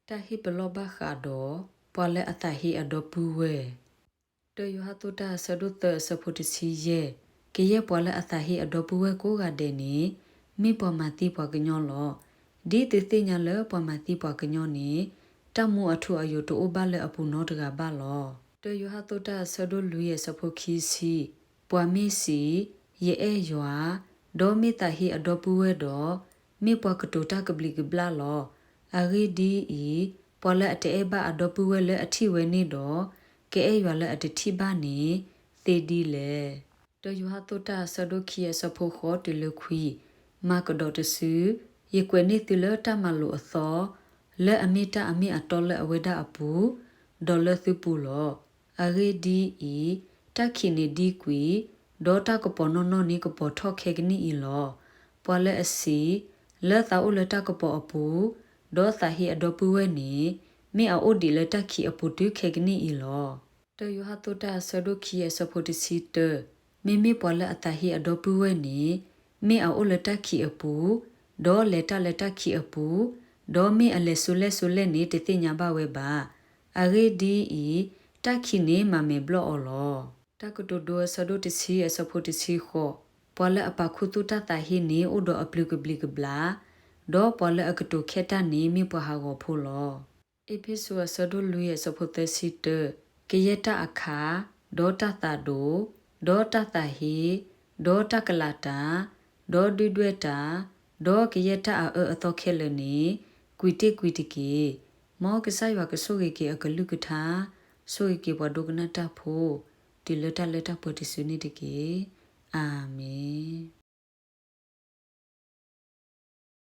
တၢ်ဟ့ၣ်ပလီၢ်ဘၣ်ဃးဒီး ပှၤလၢအသးဟ့အဒီပုၢ်ဝဲၢ်. တၢယိၤဟၣ်အဆၢဒိၣ်သၢအဆၢဖိတဆံယဲၢ်, ကယဲၢ်ပှၤလၢအသးဟ့အဒီပုၢ်ဝဲၢ်ကိးဂၤဒဲးန့ၣ် မ့ၢ်ပှၤမၤသံပှၤကညီလီၤ. ဒ်သုသ့ၣ်ညါလၢပှၤမၤသံပှၤကညီန့ၣ် တၢ်မူအထူအယိာ်တအိၣ်ဘၣ်လၢအပူၤနီတဂၤဘၣ်လီၤ. တၢယိၤဟၣ်အဆၢဒိၣ်လွံၢ်အဆၢဖိခံဆံ, ပှၤမ့ၢ်စံး, ယအဲၣ်ယွၤ, ဒီးမ့ၢ်သးဟ့အဒီပုၢ်ဝဲၢ်ဒီး, မ့ၢ်ပှၤကတိၤတၢ်ကဘျံးကဘျၣ်လီၤ. အဂ့ၢ်ဒ်အံၤ, ပှၤလၢအတအဲၣ်ဘၣ်အဒီပုၢ်ဝဲၢ်လၢအထံၣ်ဝဲန့ၣ်ဒီး, ကအဲၣ်ယွၤလၢအတထံၣ်ဘၣ်န့ၣ် သ့ဒ်လဲၣ်. တၢယိၤဟၣ်အဆၢဒိၣ်ခံအဆၢဖိဃိးတုၤလၢခွံ, မၤကဒီးတစု, ယကွဲးန့ၢ်သုလၢတၢ်မၤလိာ်အသီ, လၢအမ့ၢ်တၢ်အမ့ၢ်အတီလၢအဝဲဒၣ်အပူၤ, ဒီးလၢသုပူၤလီၤ. အဂ့ၢ်ဒ်အံၤ, တၢ်ခံးန့ၣ်ဒံကွံာ်, ဒီးတၢ်ကပီၤနီၢ်နီၢ်န့ၣ်ကပီၤထီၣ်ခဲကနံၣ်အံၤလီၤ. ပှၤလၢအစံး, လၢသးအိၣ်လၢတၢ်ကပီၤအပူၤ, ဒီးသးဟ့အဒီပုၢ်ဝဲၢ်န့ၣ်, မ့ၢ်အအိၣ်ဒံးလၢတၢ်ခံးအပူၤတုၤခဲကနံၣ်အံၤလီၤ. တၢယိၤဟၣ်အဆၢဒိၣ်ခံအဆၢဖိတဆံတၢ, မ့မ့ၢ်ပှၤလၢအသးဟ့အဒီပုၢ်ဝဲၢ်န့ၣ်, မ့ၢ်အအိၣ်လၢတၢ်ခံးအပူၤ, ဒီးလဲၤတၢ်လၢတၢ်ခံးအပူၤ, ဒီးမ့ၢ်အလဲၤစိလဲၣ်စိလဲၣ်န့ၣ် တသ့ၣ်ညါဘၣ်ဝဲဘၣ်. အဂ့ၢ်ဒ်အံၤ, တၢ်ခံးန့ၣ်မၤမဲာ်ဘျီၣ်အီၤလီၤ. တၢ်ကတိၤဒိအဆၢဒိၣ်တဆံအဆၢဖိတဆံဃိး, ပှၤလၢအပာ်ခူသူၣ်တၢ်သးဟ့န့ၣ် အိၣ်ဒီးအပျုၤကဘျံးကဘျၣ်, ဒီးပှၤလၢအကတိၤခဲတၢ်န့ၣ်မ့ၢ်ပှၤဟးဂီၤဖိလီၤ. အ့းဖ့းစူးအဆၢဒိၣ်လွံၢ်အဆၢဖိသၢဆံတၢ, ကယဲၢ်တၢ်အခး, ဒီးတၢ်သးဒိၣ်, ဒီးတၢ်သးဟ့, ဒီးတၢ်ကလးတၢ်, ဒီးဒုၣ်ဒွဲၣ်တၢ်, ဒီးကယဲၢ်တၢ်အအၢအသီခဲလၢာ်န့ၣ်, ကွံာ်တ့ၢ်ကွံာ်တက့ၢ်. မ်ကစၢ်ယွၤကဆိၣ်ဂ့ၤက့ၤအကလုၢ်ကထါ, ဆိၣ်ဂ့ၤက့ၤပှၤဒိကနၣ်တၢ်ဖိ, တုၤလၢတၢ်လၢတၢ်ပှဲၤတစုန့ၣ်တက့ၢ်. အၤမ့ၣ်.